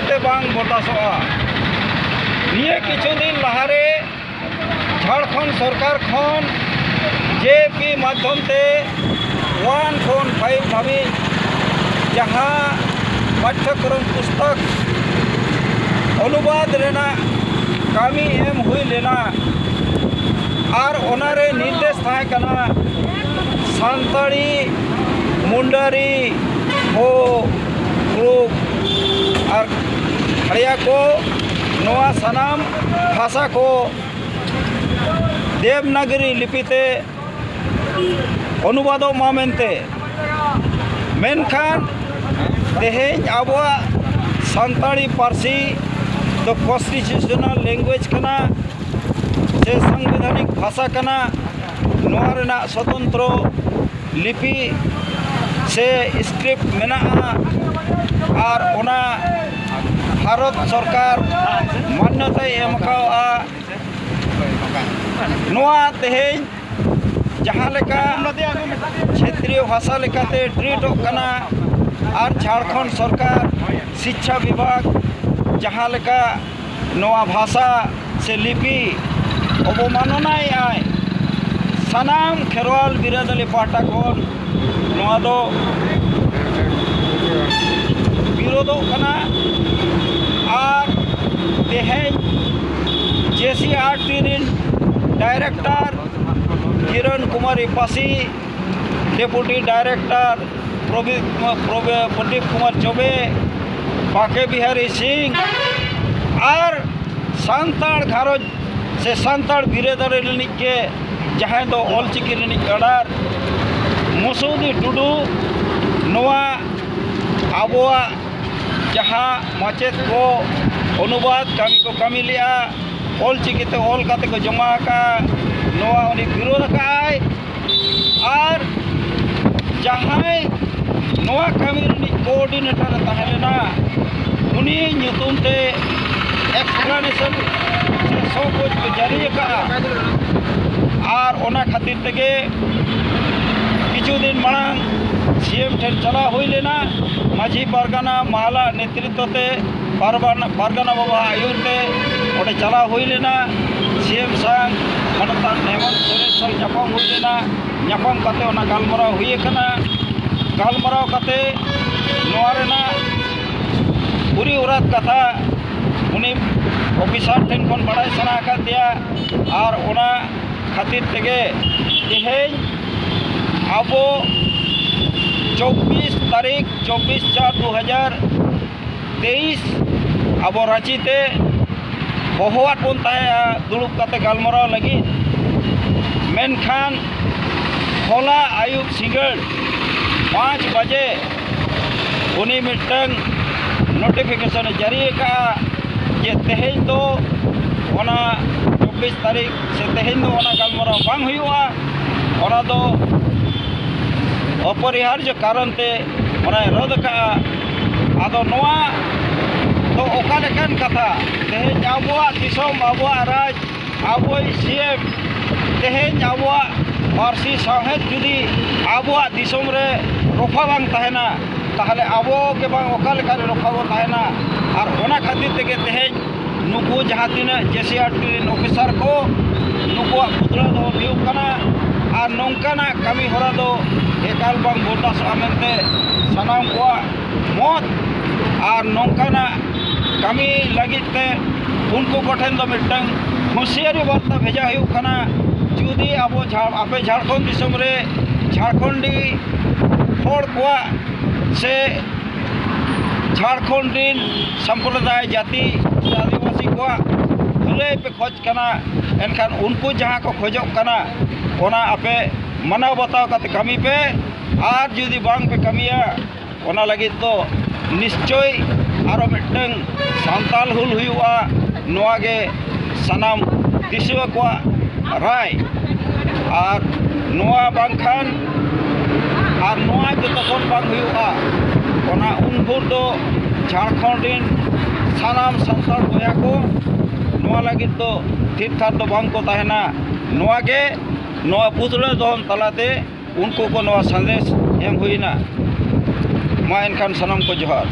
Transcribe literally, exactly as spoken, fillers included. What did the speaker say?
ᱛᱮ ᱵᱟᱝ ᱵᱚᱨᱫᱟᱥᱚᱜᱼᱟ᱾ ᱱᱤᱭᱟᱹ ᱠᱤᱪᱷᱩ ᱫᱤᱱ ᱞᱟᱦᱟᱨᱮ ᱡᱷᱟᱲᱠᱷᱚᱸᱰ ᱥᱚᱨᱠᱟᱨ ᱠᱷᱚᱱ ᱡᱮ ᱯᱤ ᱢᱟᱫᱽᱫᱷᱚᱢ ᱛᱮ ᱳᱣᱟᱱ ᱠᱷᱚᱱ ᱯᱷᱟᱭᱤᱵᱷ ᱫᱷᱟᱹᱵᱤᱡ ᱡᱟᱦᱟᱸ ᱯᱟᱴᱷᱭᱚᱠᱨᱚᱢ ᱯᱩᱥᱛᱚᱠ ᱚᱱᱩᱵᱟᱫ ᱨᱮᱱᱟᱜ ᱠᱟᱹᱢᱤ ᱮᱢ ᱦᱩᱭ ᱞᱮᱱᱟ ᱟᱨ ᱚᱱᱟᱨᱮ ᱱᱤᱨᱫᱮᱥ ᱛᱟᱦᱮᱸ ᱠᱟᱱᱟ ᱥᱟᱱᱛᱟᱲᱤ, ᱢᱩᱱᱰᱟᱨᱤ, ᱦᱳ, ᱠᱩᱲᱩᱠ ᱟᱨ ᱠᱷᱟᱲᱭᱟ ᱠᱚ, ᱱᱚᱣᱟ ᱥᱟᱱᱟᱢ ᱵᱷᱟᱥᱟ ᱠᱚ ᱫᱮᱵᱽᱱᱟᱜᱚᱨᱤ ᱞᱤᱯᱤ ᱛᱮ ᱚᱱᱩᱵᱟᱫᱚᱜ ᱢᱟ ᱢᱮᱱᱛᱮ᱾ ᱢᱮᱱᱠᱷᱟᱱ ᱛᱮᱦᱮᱧ ᱟᱵᱚᱣᱟᱜ ᱥᱟᱱᱛᱟᱲᱤ ᱯᱟᱹᱨᱥᱤ ᱫᱚ constitutional language ᱠᱟᱱᱟ ᱥᱮ ᱥᱟᱝᱵᱤᱫᱷᱟᱱᱤᱠ ᱵᱷᱟᱥᱟ ᱠᱟᱱᱟ᱾ ᱱᱚᱣᱟ ᱨᱮᱱᱟᱜ ᱥᱚᱛᱚᱱᱛᱨᱚ ᱞᱤᱯᱤ ᱥᱮ script ᱢᱮᱱᱟᱜᱼᱟ ᱟᱨ ᱚᱱᱟ ᱵᱷᱟᱨᱚᱛ ᱥᱚᱨᱠᱟᱨ ᱢᱟᱱᱱᱚᱛᱟᱭ ᱮᱢ ᱠᱟᱣᱟ᱾ ᱱᱚᱣᱟ ᱛᱮᱦᱮᱧ ᱡᱟᱦᱟᱸ ᱞᱮᱠᱟ ᱪᱷᱮᱛᱨᱤᱭᱚ ᱵᱷᱟᱥᱟ ᱞᱮᱠᱟᱛᱮ treatᱚᱜ ᱠᱟᱱᱟ ᱟᱨ ᱡᱷᱟᱲᱠᱷᱚᱸᱰ ᱥᱚᱨᱠᱟᱨ ᱥᱤᱪᱪᱷᱟ ᱵᱤᱵᱷᱟᱜᱽ ᱡᱟᱦᱟᱸ ᱞᱮᱠᱟ ᱱᱚᱣᱟ ᱵᱷᱟᱥᱟ ᱥᱮ ᱞᱤᱯᱤ ᱚᱵᱚᱢᱟᱱᱚᱱᱟᱭᱮᱫᱼᱟᱭ, ᱥᱟᱱᱟᱢ ᱠᱷᱮᱨᱣᱟᱞ ᱵᱤᱨᱟᱹᱫᱟᱹᱞᱤ ᱯᱟᱦᱴᱟ ᱠᱷᱚᱱ ᱱᱚᱣᱟ ᱫᱚ ᱵᱤᱨᱳᱫᱚᱜ ᱠᱟᱱᱟ᱾ ᱟᱨ ᱛᱮᱦᱮᱧ ᱡᱮ ᱥᱤ ᱟᱨ ᱴᱤ ᱨᱮᱱ director ᱠᱤᱨᱚᱱ ᱠᱩᱢᱟᱨᱤ ᱯᱟᱥᱤ, deputy director ᱯᱨᱚᱵᱤ-, ᱯᱨᱚᱵᱤ-, ᱯᱨᱚᱫᱤᱯ ᱠᱩᱢᱟᱨ ᱪᱚᱵᱮ, ᱵᱟᱸᱠᱮ ᱵᱤᱦᱟᱨᱤ ᱥᱤᱝ ᱟᱨ ᱥᱟᱱᱛᱟᱲ ᱜᱷᱟᱨᱚᱸᱡᱽ ᱥᱮ ᱥᱟᱱᱛᱟᱲ ᱵᱤᱨᱟᱹᱫᱟᱹᱞᱤ ᱨᱤᱱᱤᱡ ᱜᱮ ᱡᱟᱦᱟᱸᱭ ᱫᱚ ᱚᱞᱪᱤᱠᱤ ᱨᱤᱱᱤᱡ ᱜᱟᱰᱟᱨ ᱢᱩᱥᱩᱫᱤ ᱴᱩᱰᱩ, ᱱᱚᱣᱟ ᱟᱵᱚᱣᱟᱜ ᱡᱟᱦᱟᱸ ᱢᱟᱪᱮᱫ ᱠᱚ ᱚᱱᱩᱵᱟᱫ ᱠᱟᱹᱢᱤ ᱠᱚ ᱠᱟᱹᱢᱤ ᱞᱮᱜᱼᱟ, ᱚᱞᱪᱤᱠᱤ ᱛᱮ ᱚᱞ ᱠᱟᱛᱮ ᱠᱚ ᱡᱚᱢᱟ ᱟᱠᱟᱫᱼᱟ, ᱱᱚᱣᱟ ᱩᱱᱤ ᱵᱤᱨᱳᱫ ᱟᱠᱟᱫᱼᱟᱭ᱾ ᱟᱨ ᱡᱟᱦᱟᱸᱭ ᱱᱚᱣᱟ ᱠᱟᱹᱢᱤ ᱨᱤᱱᱤᱡ coordinator ᱮ ᱛᱟᱦᱮᱸ ᱞᱮᱱᱟ, ᱩᱱᱤ ᱧᱩᱛᱩᱢ ᱛᱮ explanation ᱥᱮ ᱥᱚᱠᱚᱡ ᱠᱚ ᱡᱟᱹᱨᱤ ᱟᱠᱟᱫᱼᱟ᱾ ᱟᱨ ᱚᱱᱟ ᱠᱷᱟᱹᱛᱤᱨ ᱛᱮᱜᱮ ᱠᱤᱪᱷᱩ ᱫᱤᱱ ᱢᱟᱲᱟᱝ ᱥᱤ ᱮᱢ ᱴᱷᱮᱱ ᱪᱟᱞᱟᱣ ᱦᱩᱭ ᱞᱮᱱᱟ, ᱢᱟᱹᱡᱷᱤ ᱯᱟᱨᱜᱟᱱᱟ ᱢᱟᱦᱟᱞᱟ ᱱᱮᱛᱨᱤᱛᱵᱚ ᱛᱮ ᱯᱟᱨᱵᱟᱱ-, ᱯᱟᱨᱜᱟᱱᱟ ᱵᱟᱵᱟᱣᱟᱜ ᱟᱹᱭᱩᱨ ᱛᱮ ᱚᱸᱰᱮ ᱪᱟᱞᱟᱣ ᱦᱩᱭ ᱞᱮᱱᱟ᱾ ᱥᱤ ᱮᱢ ᱥᱟᱶ, ᱢᱟᱱᱚᱛᱟᱱ ᱦᱮᱢᱚᱱᱛ ᱥᱚᱨᱮᱱ ᱥᱟᱶ ᱧᱟᱯᱟᱢ ᱦᱩᱭ ᱞᱮᱱᱟ᱾ ᱧᱟᱯᱟᱢ ᱠᱟᱛᱮ ᱚᱱᱟ ᱜᱟᱞᱢᱟᱨᱟᱣ ᱦᱩᱭ ᱟᱠᱟᱱᱟ᱾ ᱜᱟᱞᱢᱟᱨᱟᱣ ᱠᱟᱛᱮ ᱱᱚᱣᱟ ᱨᱮᱱᱟᱜ ᱯᱩᱨᱤ ᱚᱨᱟᱛ ᱠᱟᱛᱷᱟ ᱩᱱᱤ ᱚᱯᱷᱤᱥᱟᱨ ᱴᱷᱮᱱ ᱠᱷᱚᱱ ᱵᱟᱲᱟᱭ ᱥᱟᱱᱟ ᱟᱠᱟᱫ ᱫᱮᱭᱟ᱾ ᱟᱨ ᱚᱱᱟ ᱠᱷᱟᱹᱛᱤᱨ ᱛᱮᱜᱮ ᱛᱮᱦᱮᱧ ᱟᱵᱚ ᱪᱚᱵᱵᱤᱥ ᱛᱟᱹᱨᱤᱠᱷ, ᱪᱚᱵᱵᱤᱥ ᱪᱟᱨ ᱫᱩ ᱦᱟᱡᱟᱨ ᱛᱮᱭᱤᱥ ᱟᱵᱚ ᱨᱟᱸᱪᱤ ᱛᱮ ᱦᱚᱦᱚᱣᱟᱫ ᱵᱚᱱ ᱛᱟᱦᱮᱸᱜᱼᱟ ᱫᱩᱲᱩᱵ ᱠᱟᱛᱮ ᱜᱟᱞᱢᱟᱨᱟᱣ ᱞᱟᱹᱜᱤᱫ᱾ ᱢᱮᱱᱠᱷᱟᱱ ᱦᱚᱞᱟ ᱟᱹᱭᱩᱵ ᱥᱤᱸᱜᱟᱹᱲ ᱯᱟᱸᱪ ᱵᱟᱡᱮ ᱩᱱᱤ ᱢᱤᱫᱴᱟᱝ ᱱᱳᱴᱤᱯᱷᱤᱠᱮᱥᱚᱱᱮ ᱡᱟᱹᱨᱤ ᱟᱠᱟᱫᱼᱟ ᱡᱮ ᱛᱮᱦᱮᱧ ᱫᱚ ᱚᱱᱟ ᱪᱚᱵᱵᱤᱥ ᱛᱟᱹᱨᱤᱠᱷ ᱥᱮ ᱛᱮᱦᱮᱧ ᱫᱚ ᱚᱱᱟ ᱜᱟᱞᱢᱟᱨᱟᱣ ᱵᱟᱝ ᱦᱩᱭᱩᱜᱼᱟ᱾ ᱚᱱᱟ ᱫᱚ ᱚᱯᱚᱨᱤᱦᱟᱨᱡᱚ ᱠᱟᱨᱚᱱ ᱛᱮ ᱚᱱᱟᱭ ᱨᱚᱫ ᱟᱠᱟᱫᱼᱟ᱾ ᱟᱫᱚ ᱱᱚᱣᱟ ᱫᱚ ᱚᱠᱟ ᱞᱮᱠᱟᱱ ᱠᱟᱛᱷᱟ? ᱛᱮᱦᱮᱧ ᱟᱵᱚᱣᱟᱜ ᱫᱤᱥᱚᱢ, ᱟᱵᱚᱣᱟᱜ ᱨᱟᱡᱽ, ᱟᱵᱚᱭᱤᱡ ᱥᱤ ᱮᱢ ᱛᱮᱦᱮᱧ ᱟᱵᱚᱣᱟᱜ ᱯᱟᱹᱨᱥᱤ ᱥᱟᱶᱦᱮᱫ ᱡᱩᱫᱤ ᱟᱵᱚᱣᱟᱜ ᱫᱤᱥᱚᱢ ᱨᱮ ᱨᱚᱯᱷᱟ ᱵᱟᱝ ᱛᱟᱦᱮᱱᱟ, ᱛᱟᱦᱚᱞᱮ ᱟᱵᱚ ᱜᱮ ᱵᱟᱝ ᱚᱠᱟ ᱞᱮᱠᱟᱨᱮ ᱨᱚᱯᱷᱟ ᱵᱚ ᱛᱟᱦᱮᱱᱟ? ᱟᱨ ᱚᱱᱟ ᱠᱷᱟᱹᱛᱤᱨ ᱛᱮᱜᱮ ᱛᱮᱦᱮᱧ ᱱᱩᱠᱩ ᱡᱟᱦᱟᱸ ᱛᱤᱱᱟᱹᱜ ᱡᱮ ᱥᱤ ᱟᱨ ᱴᱤ ᱨᱮᱱ ᱚᱯᱷᱤᱥᱟᱨ ᱠᱚ, ᱱᱩᱠᱩᱣᱟᱜ ᱯᱩᱛᱲᱟᱹ ᱫᱚᱦᱚ ᱦᱩᱭᱩᱜ ᱠᱟᱱᱟ᱾ ᱟᱨ ᱱᱚᱝᱠᱟᱱᱟᱜ ᱠᱟᱹᱢᱤ ᱦᱚᱨᱟ ᱫᱚ ᱮᱠᱟᱞ ᱵᱟᱝ ᱵᱚᱨᱫᱟᱥᱚᱜᱼᱟ ᱢᱮᱱᱛᱮ ᱥᱟᱱᱟᱢ ᱠᱚᱣᱟᱜ ᱢᱚᱛ᱾ ᱟᱨ ᱱᱚᱝᱠᱟᱱᱟᱜ ᱠᱟᱹᱢᱤ ᱞᱟᱹᱜᱤᱫ ᱛᱮ ᱩᱱᱠᱩ ᱠᱚᱴᱷᱮᱱ ᱫᱚ ᱢᱤᱫᱴᱟᱝ ᱦᱩᱸᱥᱤᱭᱟᱹᱨᱤ ᱵᱟᱨᱛᱟ ᱵᱷᱮᱡᱟ ᱦᱩᱭᱩᱜ ᱠᱟᱱᱟ᱾ ᱡᱩᱫᱤ ᱟᱵᱚ ᱡᱷᱟ-, ᱟᱯᱮ ᱡᱷᱟᱲᱠᱷᱚᱸᱰ ᱫᱤᱥᱚᱢ ᱨᱮ ᱡᱷᱟᱲᱠᱷᱚᱸᱰᱤ ᱦᱚᱲ ᱠᱚᱣᱟᱜ ᱥᱮ ᱡᱷᱟᱲᱠᱷᱚᱸᱰ ᱨᱤᱱ ᱥᱟᱢᱯᱨᱚᱫᱟᱭ ᱡᱟᱹᱛᱤ ᱥᱮ ᱟᱹᱫᱤᱵᱟᱹᱥᱤ ᱠᱚᱣᱟᱜ ᱵᱷᱟᱹᱞᱟᱹᱭ ᱯᱮ ᱠᱷᱚᱡᱽ ᱠᱟᱱᱟ, ᱮᱱᱠᱷᱟᱱ ᱩᱱᱠᱩ ᱡᱟᱦᱟᱸ ᱠᱚ ᱠᱷᱚᱡᱚᱜ ᱠᱟᱱᱟ, ᱚᱱᱟ ᱟᱯᱮ ᱢᱟᱱᱟᱣ ᱵᱟᱛᱟᱣ ᱠᱟᱛᱮ ᱠᱟᱹᱢᱤ ᱯᱮ᱾ ᱟᱨ ᱡᱩᱫᱤ ᱵᱟᱝ ᱯᱮ ᱠᱟᱹᱢᱤᱭᱟ, ᱚᱱᱟ ᱞᱟᱹᱜᱤᱫ ᱫᱚ ᱱᱤᱥᱪᱚᱭ ᱟᱨᱚ ᱢᱤᱫᱴᱟᱝ ᱥᱟᱱᱛᱟᱞ ᱦᱩᱞ ᱦᱩᱭᱩᱜᱼᱟ᱾ ᱱᱚᱣᱟ ᱜᱮ ᱥᱟᱱᱟᱢ ᱫᱤᱥᱩᱣᱟᱹ ᱠᱚᱣᱟᱜ ᱨᱟᱭ᱾ ᱟᱨ ᱱᱚᱣᱟ ᱵᱟᱝᱠᱷᱟᱱ, ᱟᱨ ᱱᱚᱣᱟ ᱡᱚᱛᱚ ᱠᱷᱚᱱ ᱵᱟᱝ ᱦᱩᱭᱩᱜᱼᱟ, ᱚᱱᱟ ᱩᱱ ᱵᱷᱳᱨ ᱫᱚ ᱡᱷᱟᱲᱠᱷᱚᱸᱰ ᱨᱤᱱ ᱥᱟᱱᱟᱢ ᱥᱟᱱᱛᱟᱲ ᱵᱚᱭᱦᱟ ᱠᱚ ᱱᱚᱣᱟ ᱞᱟᱹᱜᱤᱫ ᱫᱚ ᱛᱷᱤᱨ ᱛᱷᱟᱨ ᱫᱚ ᱵᱟᱝ ᱠᱚ ᱛᱟᱦᱮᱱᱟ᱾ ᱱᱚᱣᱟ ᱜᱮ ᱱᱚᱣᱟ ᱯᱩᱛᱲᱟᱹ ᱫᱚᱦᱚᱱ ᱛᱟᱞᱟᱛᱮ ᱩᱱᱠᱩ ᱠᱚ ᱱᱚᱣᱟ ᱥᱟᱸᱫᱮᱥ ᱮᱢ ᱦᱩᱭᱱᱟ᱾ ᱢᱟ ᱮᱱᱠᱷᱟᱱ ᱥᱟᱱᱟᱢ ᱠᱚ ᱡᱚᱦᱟᱨ᱾